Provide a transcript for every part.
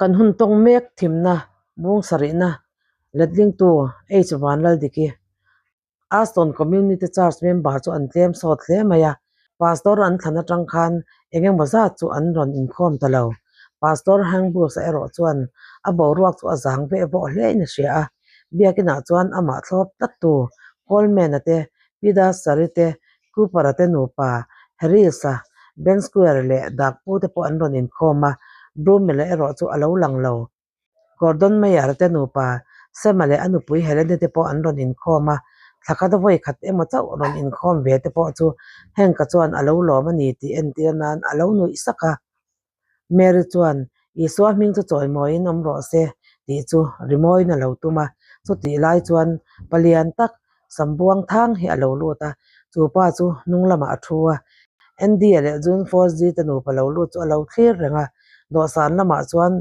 Kan hun tawng mek thimna bung sarihna letlingtu H Vanlaldiki. Aston Community Church member chu an tlem sawt hle mai a, Pastor an thlan atang khan eng emaw zat chu an rawn inkhawm ta lo. Pastor Hangbus-a erawh chuan a boruak chu a zang veh vawh hle in a hria a, biakinah chuan amah thlawp tlattu Coleman-a te, Pida Sari te, Cooper-a te nupa Harris-a, Ben Square leh Dakpu te pawh an rawn inkhawm a, Brumel-a erawh chu a lo lang lo. Gordon Meyer te nupa Sam-a leh a nupui Helen-i te pawh an rawn inkhawm a, thla khat a vawi khat emaw chauh rawn inkhawm ve te pawh chu Hank-a chuan a lo lawm a ni tih entir nan a lo nuih sak a. Mary chuan, Isua hming chu chawimawiin awm rawh se tih chu rimawiin a lo tum a. Chutih lai chuan palian tak Sambuang thang hi a lo lut a, chu pa chu hnung lamah a thu a. Andy-a leh June Fossey te nupa lo lut chu a lo thlir reng a, dawhsan lamah chuan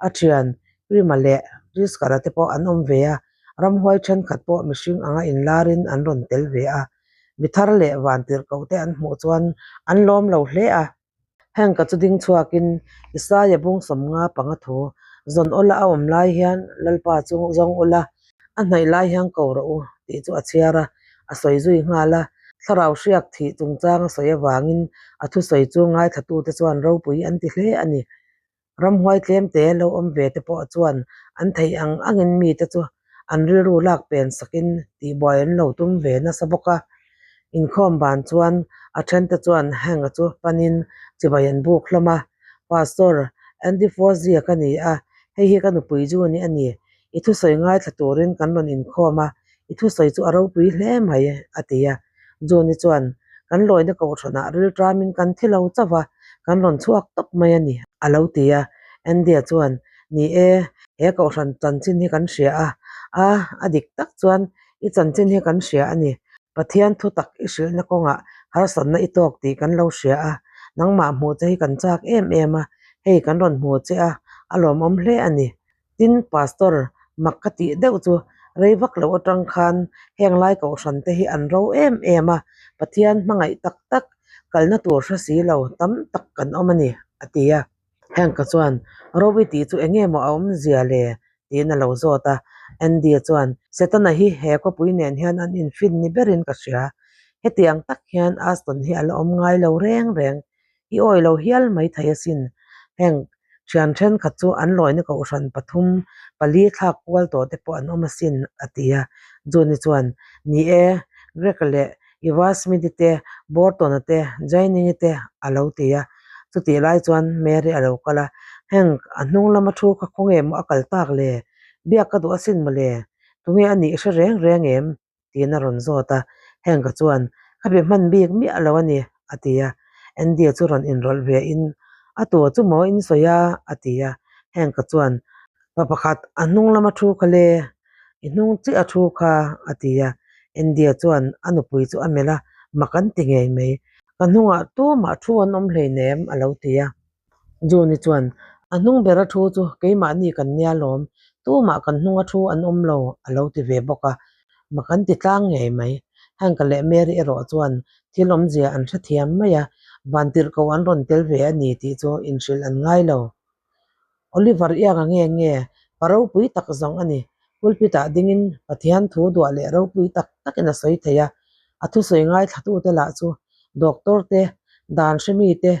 a thian Prima leh Priskara te pawh an awm ve a, ramhuai thenkhat pawh mihring anga inlarin an rawn tel ve a. Mi thar leh vantirhkoh te an hmuh chuan an lawm lo hle a. Heng ka chu ding chhuakin Isaia bung 50 panga thu zawn awla a awm lai hian Lalpa chu zawng ula, a hnaih lai hian ko rawh u tih chu a chhiar a, a sawi zui nghal a. Thlarau hriak thih chungchang a sawi avangin a thusawi chu ngaithlatute chuan ropui an ti hle a ni. Ramhuai tlemte lo awm ve te pawh chuan an theih ang angin mite chu an rilru lak pen sakin tihbuai an lo tum ve nasa bawk a. Inkhawm ban chuan a thente chuan Hank-a chu panin chibai an buk hlawm a, Pastor, Andy Fozia ka ni a, hei hi ka nupui June-i a ni. I thusawi ngaithla turin kan rawn inkhawm a, i thusawi chu a ropui hle mai, a ti a. June-i chuan, Kan lawina kohhranah rilṭamin kan thi lo chauh va, kan rawn chhuak tawp mai a ni, a lo ti a. Andy-a chuan, Ni e, he kohhran chanchin hi kan hria a, a, a dik tak chuan i chanchin hi kan hria a ni. Pathian thu tak i hrilhna kawngah harsatna i tawk tih kan lo hria a, nangmah hmuh che hi kan chak em em a, hei kan rawn hmu che a, a lawmawm hle a ni. Tin, Pastor mak ka tih deuh chu rei vak loh atang khan heng lai kohhran te hi an ro em em a, Pathian hmangaih tak tak kalna tur hre si lo tam tak kan awm a ni, a ti a. Hank chuan, Robbie tih chu eng nge maw a awmzia le? tiin a lo zawt a. Andy chuan, Setana hi he khawpui nen hian an infin ni berin ka hria. Hetiang tak hian Aston hi a la awm ngai lo reng reng. I awi lo hial mai thei asin. Heng thian thenkhat chu an lawina kohhran pathum pali thlak kual tawh te pawh an awm asin, a ti a. June-i chuan, Ni e, Greg-a leh Eva Smith-i te, Borton-a te, Jaining-i te, a lo ti a. Chutih lai chuan Mary a lo kal a, Hank, a hnung lama thu kha khawnge maw a kal tak le? Biak ka duh asin maw le? Tunge a nih hre reng reng em? tiin a rawn zawt a, Hank-a chuan, Ka be hman bik miah lo a ni, a ti a. Andy-a chu rawn inrawlh ve in, A tur chu maw in sawi a? a ti a. Hank-a chuan, Pa pakhat, a hnung lama thu kha le, i hnung chiah a thu kha, a ti a. Andy-a chuan a nupui chu a melh a, Mak an ti ngei mai. Ka hnungah tumah thu an awm hleinem, a lo ti a. June-i chuan, A hnung bera thu chu keimahni kan nia lawm, tumah kan hnunga thu an awm lo, a lo ti ve bawk a. Mak an ti tlang ngei mai. Hank-a leh Mary erawh chuan thil awmzia an hrethiam mai a, vantirhkoh an rawn tel ve a ni tih chu inhrilh an ngai lo. Oliver Ianga nge nge, pa ropui tak zawng a ni. Pulpit-ah dingin Pathian thu duah leh ropui tak takin a sawi thei a, a thusawi ngaithlatute lah chu doctor te, dan hremi te,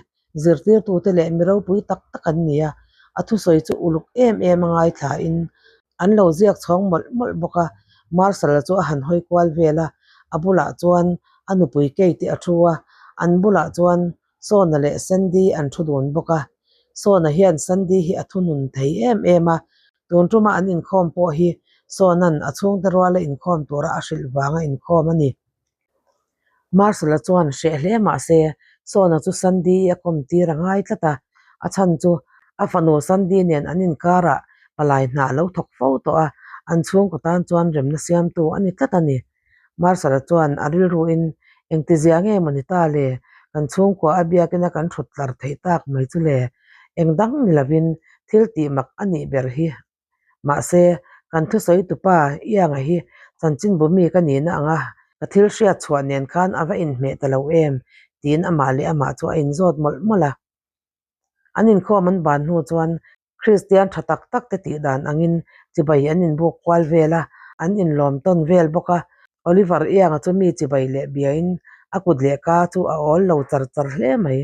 Zirtirtute leh mi ropui tak tak an ni a, a thusawi chu uluk em em a ngaithlain an lo ziak chhawng mawlh mawlh bawk a. Marshal-a chu a han hawi kual vel a, a bulah chuan a nupui Kate a thu a, an bulah chuan Sawna leh Sandy an thu dun bawk a. Sawna hian Sandy hi a thunun thei em em a, tun tuma an inkhawm pawh hi Sawna'n a chhungte ruala inkhawm tura a hrilh vanga inkhawm a ni. Marshall-a chuan hreh hle mah se, Sawna chu Sandy-i a kawm tir a ngai tlat a. A chhan chu a fanu Sandy nen an inkarah palai hna a lo thawk fo tawh a, an chhungkaw tan chuan remna siamtu a ni tlat a ni. Marshall-a chuan a rilruin, Engtizia nge maw ni ta le? Kan chhungkua a biakina kan thut tlar theih tak mai chu le? Eng dang ni lovin thil tih mak a nih ber hi Mahse, kan thusawi tupa Ianga hi chanchinbu mi ka nihna anga ka thil hriat chhuah nen khan a va inhmeh ta lo em? tiin amah leh amah chu a inzawt mawlh mawlh a. An inkhawm an ban hnu chuan Kristian tha tak tak te tih dan angin chibai an inbuk kual vel a, an inlawm tawn vel bawk a. Oliver Ianga chu mi chibai leh biain a kut leh ka chu a awl lo char char hle mai.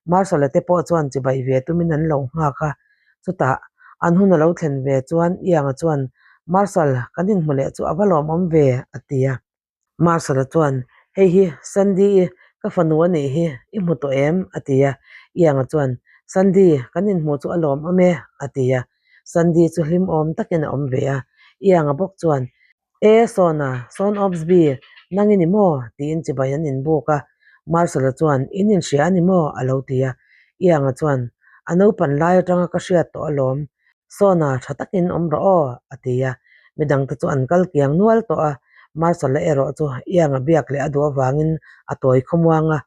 Marshall-a te pawh chuan chibai ve tumin an lo nghak a. Chutah, an hun a lo thlen ve chuan Ianga chuan, Marshall, kan inhmu leh chu a va lawmawm ve, a ti a. Marshall-a chuan, Hei hi Sandy-i ka fanu a nih hi, i hmu tawh em? a ti a. Ianga chuan, Sandy, kan inhmuh chu a lawmawm e, a ti a. Sandy chu hlimawm takin a awm ve a. Ianga bawk chuan, E, Sawna, Sawn Obsby, nang i ni maw? tiin chibai an inbuk a. Marshall-a chuan, In inhria a ni maw? a lo ti a. Ianga chuan, A naupan lai atanga ka hriat tawh alawm. Sawna, tha takin awm rawh aw, a ti a. Midangte chu an kal kiang nual tawh a. Marshall-a erawh chu Ianga biak leh a duh avangin a tawi khawmuang a.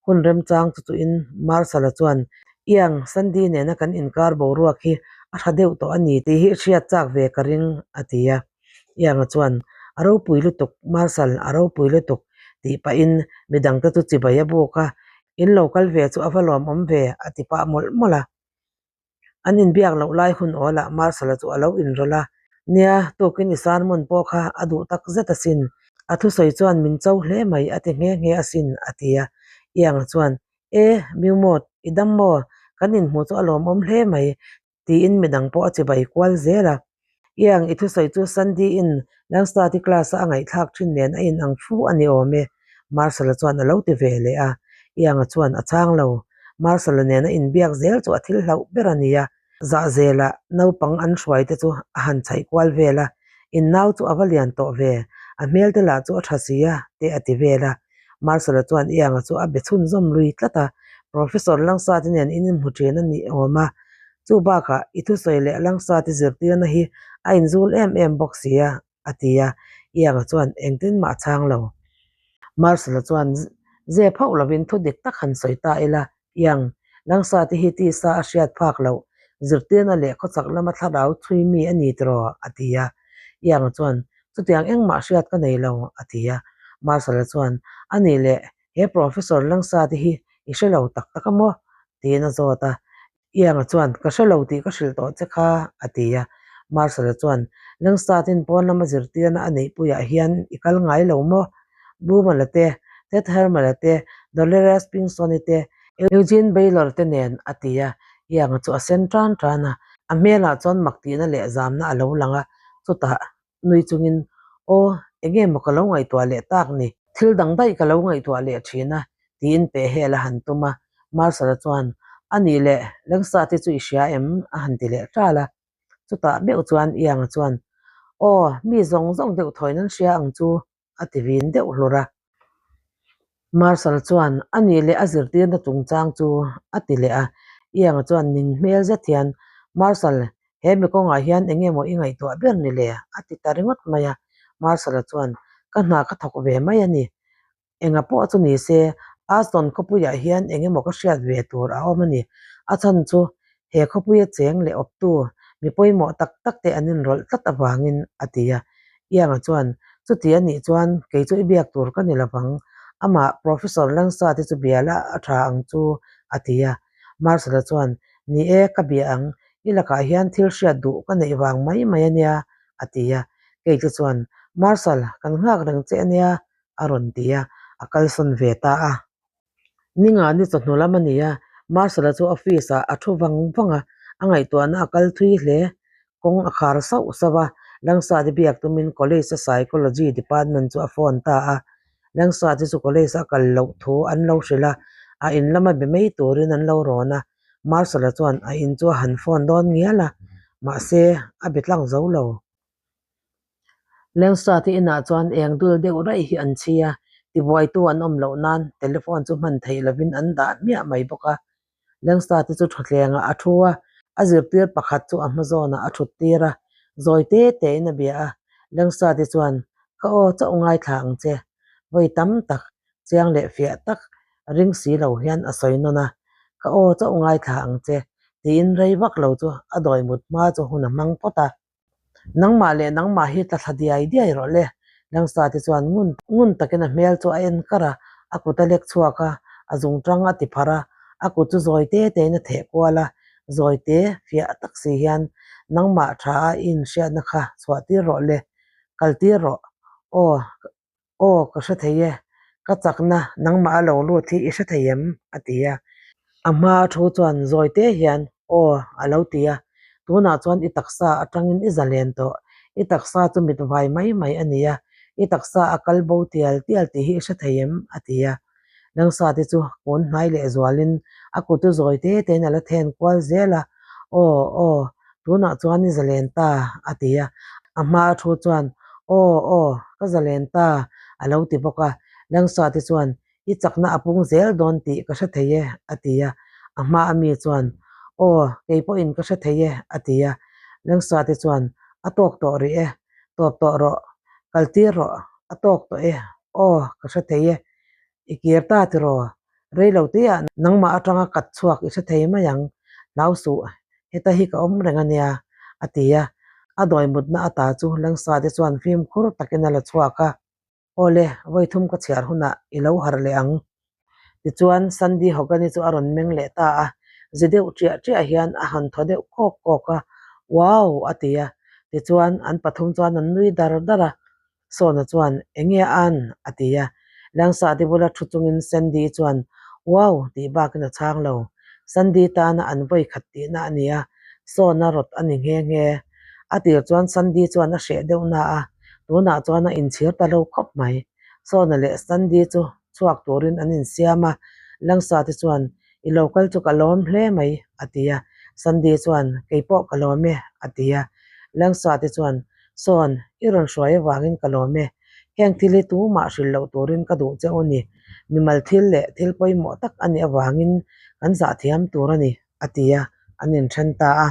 Hun remchang chu chuhin Marshall-a chuan, Iang, Sandy nena kan inkar boruak hi a tha deuh tawh a ni tih hi hriat chak ve ka ring, a ti a. Ianga chuan, A ropui lutuk, Marshal, a ropui lutuk, tih pahin midangte chu chibai a buk a, In lo kal ve chu a va lawmawm ve, a ti pah mawlh mawlh a. An inbiak loh lai hun awlah Marshal-a chu a lo inrawlh a, Nia, tukin i sermon pawh kha a duh tak zet asin. A thusawi chuan min cho hle mai a ti nghe nghe asin, a ti a. Ianga chuan, E, Miumawt, i dam maw? Kan inhmuh chu a lawmawm hle mai, tiin midang pawh a chibai kual zel a. Iang i thusawi chu Sandy-in Langstad-i class-a a ngaihthlak thin nen a inang fu a ni awm e, Marshall-a chuan a lo ti ve leh a. Ianga chuan a chhang lo. Marshall-a nena inbiak zel chu a thil hlauh ber a ni a. Zahzela naupang an hruai te chu a han chhaih kual vel a, In nau chu a va lian tawh ve, a hmel te lah chu a tha si a, te a ti vel a. Marshall-a chuan Ianga chu a be chhunzawm lui tlat a, Professor Langsat-i nen in inhmu thin a ni awm a, chu bakah i thusawi leh Langsat-i zirtirna hi a inzul em em bawk si a, a ti a. Ianga chuan engtin mah a chhang lo. Marshall-a chuan zep hauh lovin thu dik tak han sawi ta ila, Iang, Langsat-i hi tisa a hriat phak loh, zirtirna leh khawchak lama thlarau chhui mi a ni tiraw? a ti a. Ianga chuan Chutiang engmah hriat ka nei lo, a ti a. Marshall-a chuan, A nih leh, he Professor Langsa te hi i hre lo tak tak a maw? tiin a zawt a. Ianga chuan, Ka hre lo tih ka hrilh tawh che kha, a ti a. Marshall-a chuan, Langsa ten pawn lama zirtirna a neihpuiah hian i kal ngai lo maw? Bumala te, Ted Hermala te, Dolores Pingsoni te, Eugene Baylor te nen, a ti a. Ianga chu a sen tan tan a. A hmelah chuan mak tihna leh zamna a lo lang a. Chutah nui chungin, Aw, enge maw ka lo ngaihtuah leh tak ni? Thil dang daih ka lo ngaihtuah leh thin a, tiin pehhel a han tum a. Marshal-a chuan, A nih leh, Lengsa te chu i hria em? a han ti leh ṭal a. Chutah meuh chuan Ianga chuan, Aw, mi zawng zawng deuh thawiin an hria ang chu, a ti vin deuh hlur a. Marshal chuan a nih leh a zirtirna chungchang chu a ti leh a. Ianga chuan ning hmel zet hian, Marshal, he mi kawngah hian eng emaw i ngaihtuah ber ni le? a ti ta ringawt mai a. Marshal-a chuan, Ka hna ka thawk ve mai a ni. Enga pawh chu ni se, Aston khawpuiah hian eng emaw ka hriat ve tur a awm a ni. A chhan chu he khawpuia cheng leh awptu mi pawimawh tak tak te an inrawlh tlat avangin, a ti a. Ianga chuan, Chuti a nih chuan kei chu i biak tur ka ni lovang, amah Professor Langsa te chu bia la a tha ang chu, a ti a. Marshall-a chuan, Ni e, ka bia ang, i lakah hian thil hriat duh ka neih vang mai mai a nia, a ti a. Keite chuan, Marshall, kan nghak reng che a nia, a rawn ti a, a kalsawn ve ta a. Ninga ni chawhnu lam a ni a, Marshall-a chu office ah a thu vang vang a, a ngaihtuahna a kal thui hle. Kawng a khar sauh sauh a, Langsate biak tumin college a psychology department chu a phone ta a. Langsate chu college a kal loh thu an lo hrilh a, a in lama be mai turin an lo rawn a. Marshall-a chuan a in chu a han phone dawn ngial a, mahse a be tlang zo lo. Lengsa te inah chuan eng dul deuh raih hi an chhi a, tibuaitu an awm loh nan telephone chu hman theih lovin an dah hmiah mai bawk a. Lengsa te chu thutthlengah a thu a, a zirtir pakhat chu a hma zawnah a thut tir a, zawi te tein a bia a. Lengsa te chuan, Ka aw chauh ngaithla ang che, vawi tam tak, chiang leh fiah tak ring si lo hian a sawi nawn a, Ka aw chauh ngaithla ang che, tiin rei vak lo chu a dawi mut hma chu hun a hmang phawt a. Nangmah leh nangmah hi tla thla diai diai rawh le. Langsa te chuan ngun ngun takin a hmel chu a en kar a, a kut a lek chhuak a, a zungtang a ti pharh a, a kut chu zawi te tein a theh kual a. Zawite fiah tak si hian, Nangmah tha a i inhriatna kha chhuah tir rawh le, kal tir rawh. Aw, aw ka hre thei e, ka chakna nangmah a lo lut hi i hre thei em? a ti a. A hma a thu chuan zawite hian, Aw, a lo ti a. Tunah chuan i taksa atangin i zalen tawh. I taksa chu mit vai mai mai a ni a, i taksa a kal bo tial tial tih hi i hre thei em? a ti a. Langsate chu kun hnai leh zualin a kut chu zawi te tein a la then kual zel a, Aw, aw, tunah chuan i zalen ta, a ti a. A hma a thu chuan, Aw, aw, ka zalen ta, a lo ti bawk a. Langsate chuan, I chakna a pung zel dawn tih ka hre thei e, a ti a. A hma a mi chuan, Aw, kei pawhin ka hre thei e, a ti a. Langsate chuan, A tawk tawh rih e, tawp tawh rawh, kal tir rawh, a tawk tawh e, aw, ka hre thei e, I kir ta tiraw? Rei lo tihah nangmah atanga kat chhuak i hre thei mai ang, hlau suh, heta hi ka awm reng a nia, a ti a. A dawi mutna ata chu Langsa te chuan fimkhur takin a la chhuak a. Awle, vawi thum ka chhiar hunah i lo harh leh ang. Tichuan, Sandy Hogan-i chu a rawn meng leh ta a, zi deuh ṭiah ṭiah hian a han thaw deuh kawk kawk a, Wow! a ti a. Tichuan, an pathum chuan an nui dar dar a. Sawna chuan, Enge a an? a ti a. Langsati bula thu chungin Sandy chuan, Wow! tih bakin a chhang lo. Sandy tana an vawi khat tihna a ni a, Sawna rawt a ni nghe nghe. A tir chuan Sandy chuan a hreh deuh na a, tunah chuan a inchhir ta lo khawp mai. Sawna leh Sandy chu chhuak turin an insiam a, Langsati chuan, I lo kal chu ka lawm hle mai, a ti a. Sandy chuan, Kei pawh ka lawm e, a ti a. Langsati chuan, Sawn, i rawn hruai avangin ka lawm e. Heng thil hi tumah hrilh loh turin ka duh che u ni. Mimal thil leh thil pawimawh tak a nih avangin kan zahthiam tur a ni, a ti a, an inthen ta a.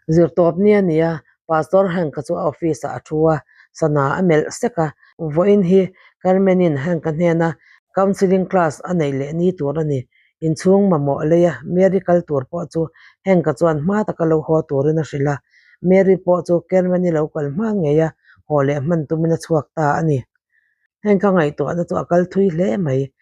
Zirtawp ni a ni a, Pastor Hank-a chu a office-ah a thu a, sana a melh sek a. Vawiin hi Carmen-in Hank-a hnena counselling class a neih leh ni tur a ni. Inchhung mamawh leia Mary kal tur pawh chu Hank-a chuan hma taka lo haw turin a hrilh a. Mary pawh chu Carmen-i lo kal hma ngei a, haw leh hman tumin a chhuak ta a ni. Hank-a ngaihtuahna chu a kal thui hle mai.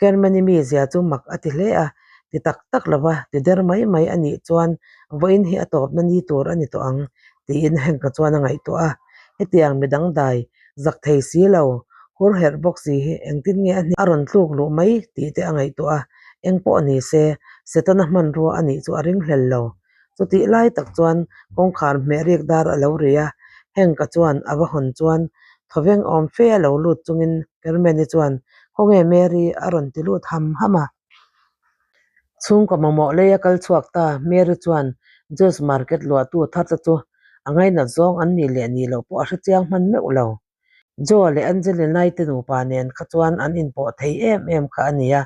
Carmen-i mizia chu mak a ti hle a, ti tak tak lova ti der mai mai a nih chuan vawiin hi a tawpna ni tur a ni tawh ang tiin Hank-a chuan a ngaihtuah a. Hetiang midang dai zak thei si lo, hur herh bawk si hi engtin nge a rawn tluk luh mai tih te a ngaihtuah a, eng pawh ni se Setana hmanrua a nih chu a ringhlel lo. Chutih lai tak chuan kawngkhar hmeh rik dar a lo ri a, Hank-a chuan a va hawn chuan thawveng awm fe a lo lut chungin Carmen-i chuan, Khawnge Mary? a rawn ti lut ham ham a. Chhungkaw mamawh lei a kal chhuak ta, Mary chuan Juice Market luahtu thar te chu a ngainat zawng an nih leh nih loh pawh a hrechiang hman meuh lo. Joe leh Angelina-i te nupa nen kha chuan an inpawh thei em em kha a ni a,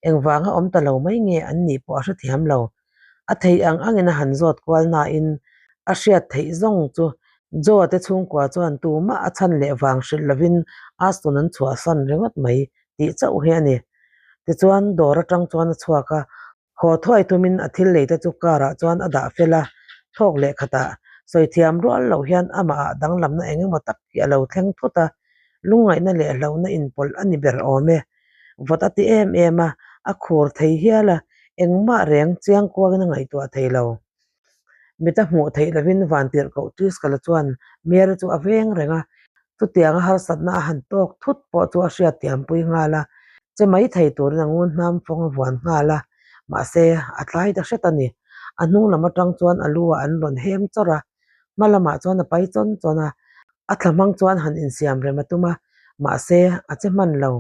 engvanga awm ta lo mai nge an nih pawh a hrethiam lo. A thei ang angin a han zawt kual nain a hriat theih zawng chu Joe te chhungkua chuan tumah a chhan leh vang hrilh lovin Aston an chhuahsan ringawt mai tih chauh hi a ni. Tichuan dawr atang chuan a chhuak a, Haw thuai tumin a thil lei te chu car ah chuan a dah fel a, thawk leh khatah sawi thiam rual loh hian amah ah danglamna eng emaw tak hi a lo thleng thut a, lungngaihna leh hlauhna inpawlh a ni ber awm e. Vawt a ti em em a, a khur thei hial a, engmah reng chiang kuangin a ngaihtuah thei lo. Mita hmuh theih lovin Vantirhkoh Triskala chuan Mary chu a veng reng a, chutianga harsatna a han tawk thut pawh chu a hriat tiampui nghal a, che mai thei turin a ngun hnam fawng a vuan nghal a, mahse a tlai ta hret a ni. A hnung lam atang chuan a lu ah an rawn hem chawrh a, hma lamah chuan a pai chawn chawn a, a thla hmang chuan han insiam rem a tum a, mahse a che hman lo.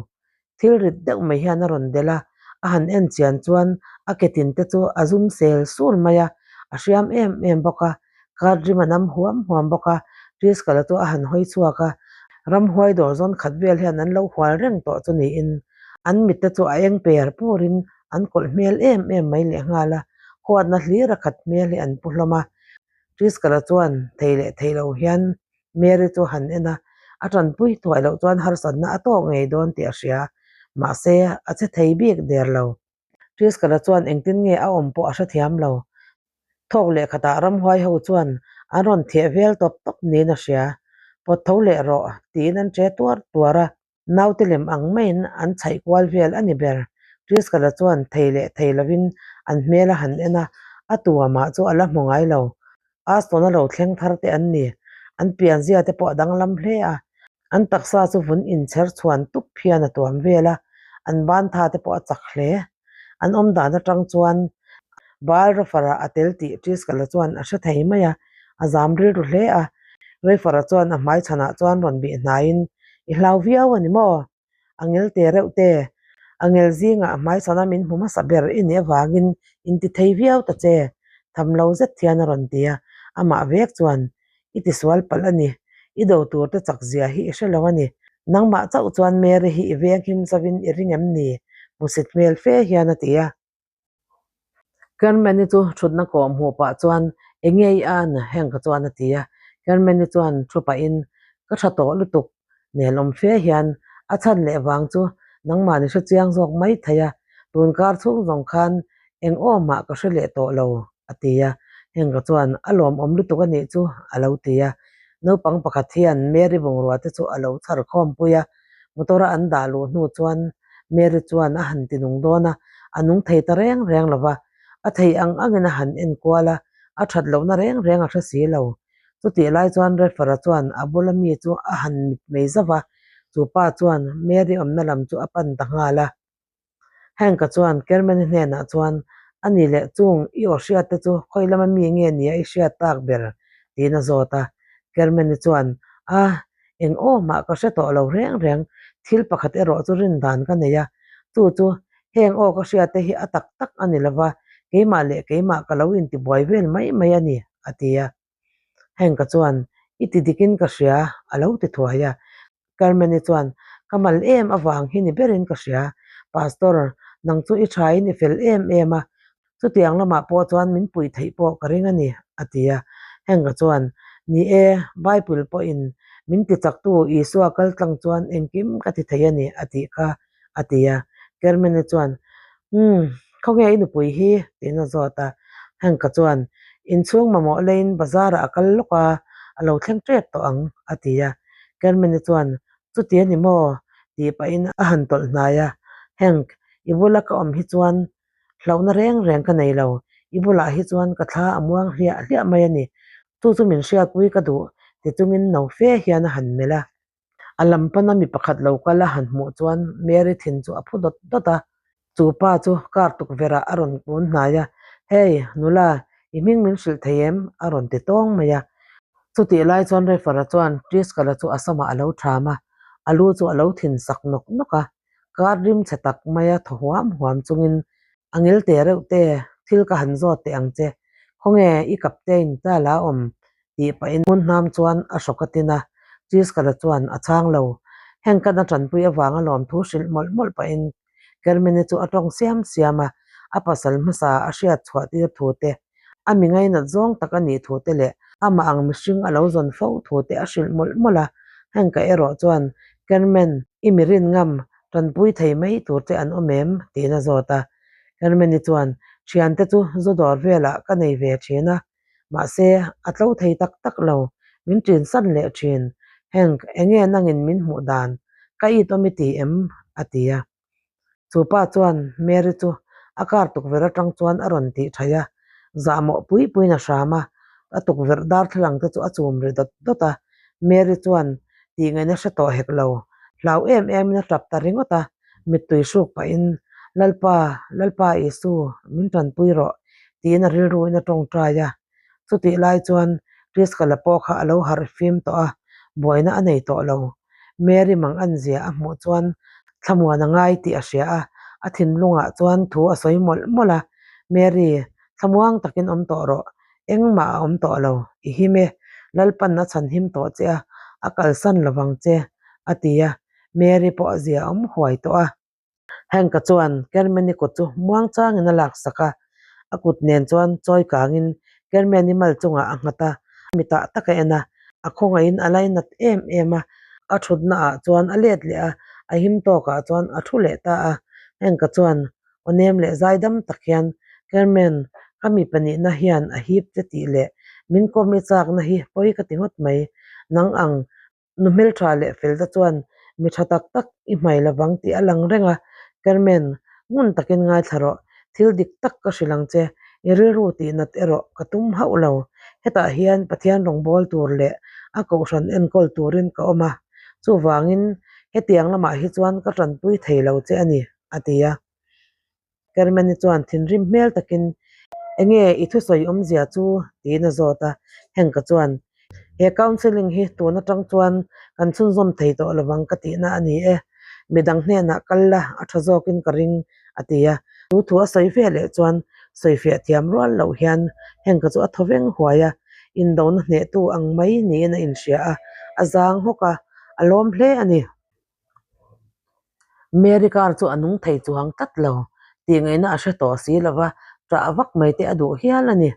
Thil rit deuh mai hian a rawn delh a, a han en chian chuan a ke tin te chu a zum sel sur mai a, a hriam em em bawk a, card rim a nam huam huam bawk a, Triskala chu a han hawi chhuak a, ramhuai dawr zawn khat vel hian an lo hual reng tawh chu niin an mit te chu a eng per purin an kawlh hmel em em mai lehnghal a, huatna hlir a khat hmel hi an pu hlawm a, Triskala chuan thei leh thei lo hian Mary chu han en a, a tanpui thuai loh chuan harsatna a tawk ngei dawn tih a hria. Mahse, a che thei bik der lo. Triskala chuan engtin nge a awm pawh a hrethiam lo. Thawk leh khatah ramhuai ho chuan an rawn theh vel tawp tawp niin a hria. Pawt tho leh rawh, tiin an che tuar tuar a. Naute lem ang maiin an chhaih kual vel a ni ber. Triskala chuan thei leh thei lovin an hmel a han en a, a tuamah chu a la hmu ngai lo. Aston-a lo thleng thar te an ni. An pianzia te pawh a danglam hle a, an taksa chu vun inchher chhuan tup hian a tuam vel a, an ban tha te pawh a chak hle. An awm dan atang chuan Baal Rafara a tel tih Triskala chuan a hre thei mai a, a zam rilru hle a. Rafara chuan a hmai chhanah chuan rawn bih hnaiin, I hlau viau a ni maw? A ngel te reuh te. A ngel zingah a hmai chhana min hmu hmasa ber i nih avangin inti thei viau ta che, tham lo zet hian a rawn ti a. Amah vek chuan, I tisual palh a ni. I do tur te chak zia hi i hre lo a ni. Nangmah chauh chuan Mary hi i veng him zovin i ring em ni? Hmusit hmel fe hian a ti a. Carmen-i chu thutna kawh hmuh pah chuan, Enge i an? Hank-a chuan a ti a. Carmen-i chuan thu pahin, Ka tha tawh lutuk. Nelawm fe hian a chhan leh vang chu nangmah ni hre chiang zawk mai thei a, tun kar chhung zawng khan eng aw mah ka hre leh tawh lo, a ti a. Hank-a chuan, A lawmawm lutuk a nih chu, a lo ti a. Naupang pakhat hian Mary bungrua te chu a lo chhar khawmpui a, motor-a an dah luh hnu chuan Mary chuan a han ti nung dawn a, a nung thei ta reng reng lo va. A thei ang angin a han en kual a, a that lohna reng reng a hre si lo. Chutih lai chuan Refer-a chuan a bula mi chu a han mit mei zauh va, chu pa chuan Mary awmna lam chu a pan ta nghal a. Hank-a chuan Kermani hnenah chuan, A ni leh chung, i aw hriat te chu khawi lama mi nge nia i hriat tak ber? tiin a zawt a. Kermani chuan, A, eng aw mah ka hre tawh lo reng reng, thil pakhat erawh chu rin dan ka nei a, chu chu heng aw ka hriat te hi a tak tak a ni lova, keimah leh keimah ka lo intibuai vel mai mai a ni, a ti a. Hank-a chuan, I ti dikin ka hria, a lo ti thuai a. Carmen-i chuan, Ka mal em avang hi ni berin ka hria. Pastor, nang chu i thain i fel em em a, chutiang lamah pawh chuan min puih theih pawh ka ring a ni, a ti a. Hank-a chuan, Ni e, Bible pawhin min tichaktu Isua kal tlang chuan engkim ka ti thei a ni, a tih kha, a ti a. Carmen-i chuan, Umm, khawnge i nupui hi? tiin a zawt a. Hank-a chuan, Inchhung mamawh leiin bazar-ah a kal lawk a, a lo thleng tep tawh ang, a ti a. Carmen-i chuan, Chuti a ni maw? tih pahin a han tawlh hnai a. Hank, i bula ka awm hi chuan hlauhna reng reng ka nei lo. I bulah hi chuan ka thla a muang hliah hliah mai a ni. Chu chu min hriatpui ka duh, ti chungin no fe hian a han melh a. A lam pana mi pakhat lo kal a han hmuh chuan Mary thin chu a phu dawt dawt a. Chu pa chu car tukverh ah a rawn kun hnai a, Hey, nula, i hming min hrilh thei em? a rawn ti tawng mai a. Chutih lai chuan Refer-a chuan Triskala chu a samah a lo tham a, a lu chu a lo thin sak nawk nawk a. Car rim chhe tak maia thaw huam huam chungin, A ngil te reuh te, thil ka han zawt teh ang che. Khawnge i captain ta la awm? tih pahin hmun hnam chuan a hrawk a tin a, Triskala chuan a chhang lo. Heng kan a tanpui avanga lawmthu hrilh mawlh mawlh pahin Kermene chu a tawng siam siam a, a pasal hmasa a hriat chhuah tir thu te, a mi ngainat zawng tak a nih thu te leh amah ang mihring a lo zawn fo thu te a hrilh mawlh mawlh a. Hank-a erawh chuan, Kermen, i mi rin ngam, tanpui thei mai tur che an awm em? tiin a zawt a. Kermeni chuan, Thiante chu zu dawr velah ka nei ve thin a, mahse a tlo thei tak tak lo, min ṭin san leh ṭhin. Hank, enge nangin min hmuh dan? Ka it awm i ti em? a ti a. Chu pa chuan Mary chu a car tukverh aṭang chuan a rawn tih ṭhaih a, zahmawh pui puiin a hram a, a tukverh darthlalang te chu a chum ri dawt dawt a. Mary chuan tih ngaihna hre tawh hek lo, hlau em emin a ṭap ta ringawt a. Mittui hruk pahin, Lalpa, Lalpa Isu, min tanpui rawh, tiin a rilruin a tawngtai a. Chutih lai chuan Triskala pawh kha a lo harh fim tawh a, buaina a nei tawh lo. Mary mang an zia a hmuh chuan thlamuan a ngai tih a hria a, a thinlungah chuan thu a sawi mawlh mawlh a, Mary, thlamuang takin awm tawh rawh, engmah a awm tawh lo, i him e, Lalpan a chhanhim tawh che a, a kalsan lovang che, a ti a. Mary pawh a zia awm huai tawh a. Hank-a chuan Kermeni kut chu muang changin a laksak a, a kut nen chuan chawi kangin Kermeni mal chungah a nghat a, mitah tak a en a, a khawngaihin a lainat em em a, a thutna ah chuan a let leh a, a him tawkah chuan a thu leh ta a. Hank-a chuan aw nem leh zaidam tak hian, Kermen, ka mi pahnihna hian a hip che tih leh min kawm i chakna hi pawi ka ti ngawt mai, nang ang Nu hmeltha leh fel te chuan mi tha tak tak i hmai lovang tih a lang reng a, Carmen, Ngun takin ngaithla rawh, thil dik tak ka hrilh ang che, i rilru tihnat erawh ka tum hauh lo. Hetah hian Pathian rawngbâwl tur leh a kohhran enkawl turin ka awm a, chuvangin hetiang lamah hi chuan ka ṭanpui thei lo che a ni, a ti a. Kermani chuan thinrim hmel takin, Enge i thusawi awmzia chu? tiin a zawt a. Henka chuan, He counselling hi tun atang chuan kan chhunzawm thei tawh lovang ka tihna a ni e. Midang hnenah kal la a tha zawkin ka ring, a ti a. Chu thu a sawi ve leh chuan sawifiah thiam rual loh hian Henka chu a thaw veng huai a, indona hnehtu ang mai niin a inhria a, a zang hawk a, a lawm hle a ni. Mary car chu a nung thei chuang tlat lo tih ngaihna a hre tawh si lo va, ṭah vak mai te a duh hial a ni.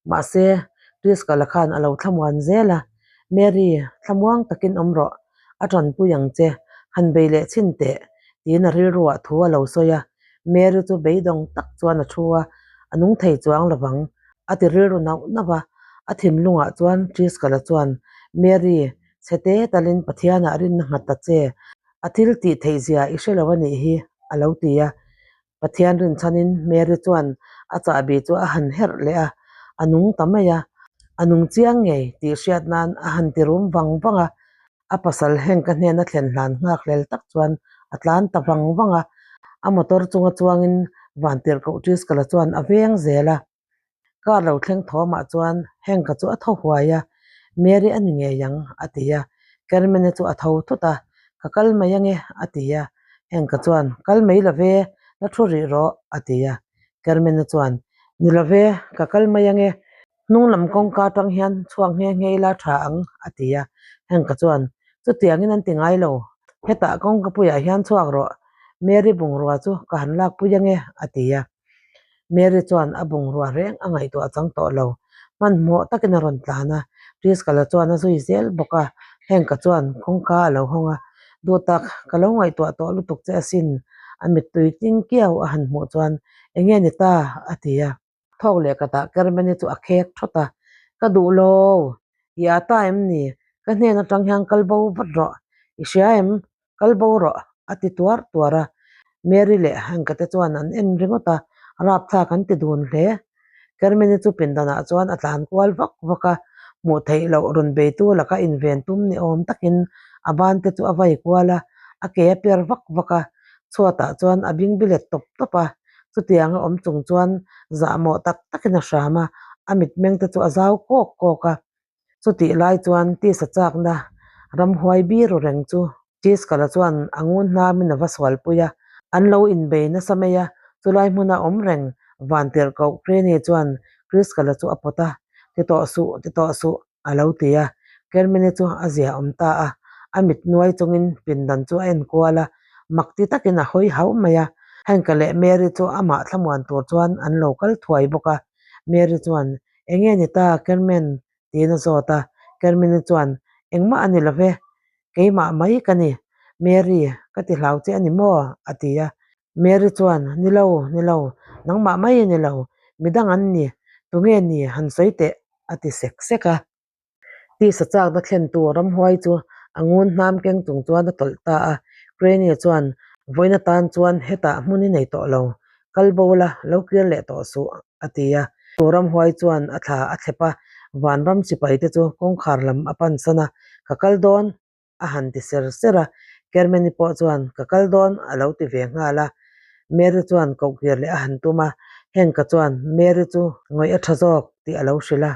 Mahse, Priscilla khan a lo thlamuan zel a, Mary, thlamuang takin awm rawh, a ṭanpui ang che, han bei leh chhin teh, tiin a rilruah thu a lo sawi a. Mary chu beidawng tak chuan a thu a, a nung thei chuang lo vang, a ti rilru nauh nauh a. A thinlungah chuan Priscilla chuan, Mary, Chhete talin Pathianah rinna nghat ta che, a thil tih theih zia i hre lo a nih hi, a lo ti a. Pathian rinchhanin Mary chuan a chahbi chu a han herh leh a, a nung ta mai a, a nung chiang ngei tih hriat nan a han ti rum vang vang a. A pasal Hank-a hnena thlen hlan nghak hlel tak chuan a tlan ta vang vang a, a motor chunga chuangin Vantirhkoh Triskala chuan a veng zel a. Car lo thleng thawmah chuan Hank-a chu a thaw huai a, Mary a ni ngei ang, a ti a. Carmen-a chu a tho thut a, Ka kal mai ange, a ti a. Hank-a chuan, Kal mai lo ve, la thu rih rawh, a ti a. Carmen-a chuan, Ni lo ve, ka kal mai ange, hnung lam kawngka atang hian chhuak nghe nghe ila tha ang, a ti a. Hank-a chuan, Chutiangin an ti ngai lo, hetah kawngkapuiah hian chhuak rawh, Mary bungrua chu ka han lakpui ange, a ti a. Mary chuan a bungrua reng a ngaihtuah chang tawh lo. Hmanhmawh takin a rawn tlan a, Priscilla chuan a zui zel bawk a, Hank-a chuan kawngka a lo hawng a, Duh tak, ka lo ngaihtuah tawh lutuk che asin, a mittui tling kiau a han hmuh chuan, Enge ni ta? a ti a. Thawk leh ka tah Kermani chu a khek thawt a, Ka duh lo, i a ta em ni? Ka hnen atang hian kal bo vat rawh, i hria em? Kal bo rawh, a ti tuar tuar a. Mary leh Hanka te chuan an en ringawt a, rapthlak an ti dun hle. Kermani chu pindanah chuan a tlan kual vak vak a, hmuh theih loh rawn beitu laka inven tum ni awm takin a ban te chu a vai kual a, a ke a per vak vak a, chhuatah chuan a bing bilet tawp tawp a. Chutiang a awm chung chuan zahmawh tak takin a hram a, a mitmeng te chu a zau kawk kawk a. Chutih lai chuan tisa chakna ramhuai biru reng chu Tiskala chuan a ngun hnamin a va sualpui a, an lo inbei nasa mai a, chulai hmuna awm reng Vantirhkoh Kreni chuan Kriskala chu a pawt a, Ti tawh suh, ti tawh suh, a lo ti a. Kermini chu a zia awm ta a, a mit nuai chungin pindan chu a en kual a, mak ti takin a hawi hauh mai a. Hank-a leh Mary chu amah thlamuan tur chuan an lo kal thuai bawk a. Mary chuan, Enge ni ta, Kermen? tiin a zawt a. Kermini chuan, Engmah a ni lo ve, keimah mai ka ni. Mary, ka ti hlau che a ni maw? a ti a. Mary chuan, Ni lo, ni lo, nangmah mai a ni lo, midang an ni, tunge ni han sawi teh, a ti sek sek a. Tisa chakna thlentu ramhuai chu a ngun hnam keng chung chuan a tawlh ta a. Craney chuan, Vawiin atan chuan hetah hmun i nei tawh lo, kal bo la, lo kir leh tawh suh, a ti a. Chu ramhuai chuan a thla a thlep a, vanram sipai te chu kawngkhar lam a pansan a, Ka kal dawn, a han ti ser ser a, Kermeni pawh chuan ka kal dawn a lo ti ve nghal a, Mary chuan kohkir leh a han tum a, Henka chuan Mary chu ngawih a tha zawk tih a lo hrilh a.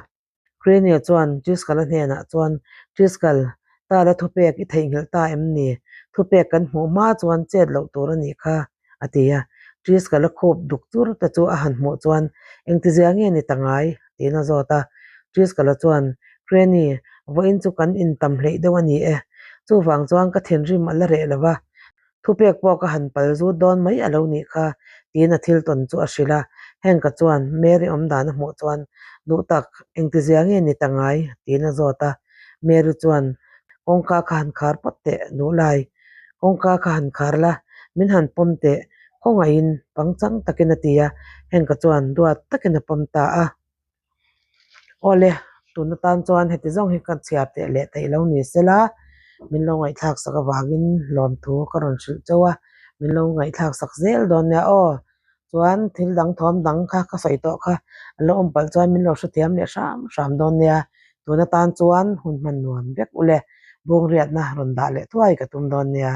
Craney chuan Driscoll-a hnenah chuan, Driscoll, tala thupek i theihnghilh ta em ni? Thupek kan hmuh hma chuan chet loh tur a nih kha, a ti a. Driscoll-a khup duk chur te chu a han hmuh chuan, Engtizia nge ni ta ngai? tiin a zawt a. Driscoll-a chuan, Craney, vawiin chu kan intam hleih deuh a ni e. Chuvang chuan ka thinrim a la reh lo va, thupek pawh ka han pal zut dawn mai a lo nih kha, tiin a thil tawn chu a hrilh a. Hank-a chuan Mary awm dan a hmuh chuan, Duh tak, engtizia nge ni ta ngai? tiin a zawt a. Mary chuan, Kawngka kha han khar pawt teh, duh lai. Kawngka kha han khar la, min han pawm teh, khawngaihin pangchang takin a ti a, Hank-a chuan duat takin a pawm ta a. Awle, tun atan chuan heti zawng hi ka chhiar teh leh theih lo ni sela, min lo ngaihthlak sak avangin lawmthu ka rawn hrilh chauh a. Min lo ngaihthlak sak zel dawn nia aw. Chuan thil dang thawm dang kha ka sawi tawh kha a lo awm palh chuan min lo hrethiam leh hram hram dawn nia. Tun atan chuan hun hman nuam vek ule. Bawngriatna rawn dah leh thuai ka tum dawn nia.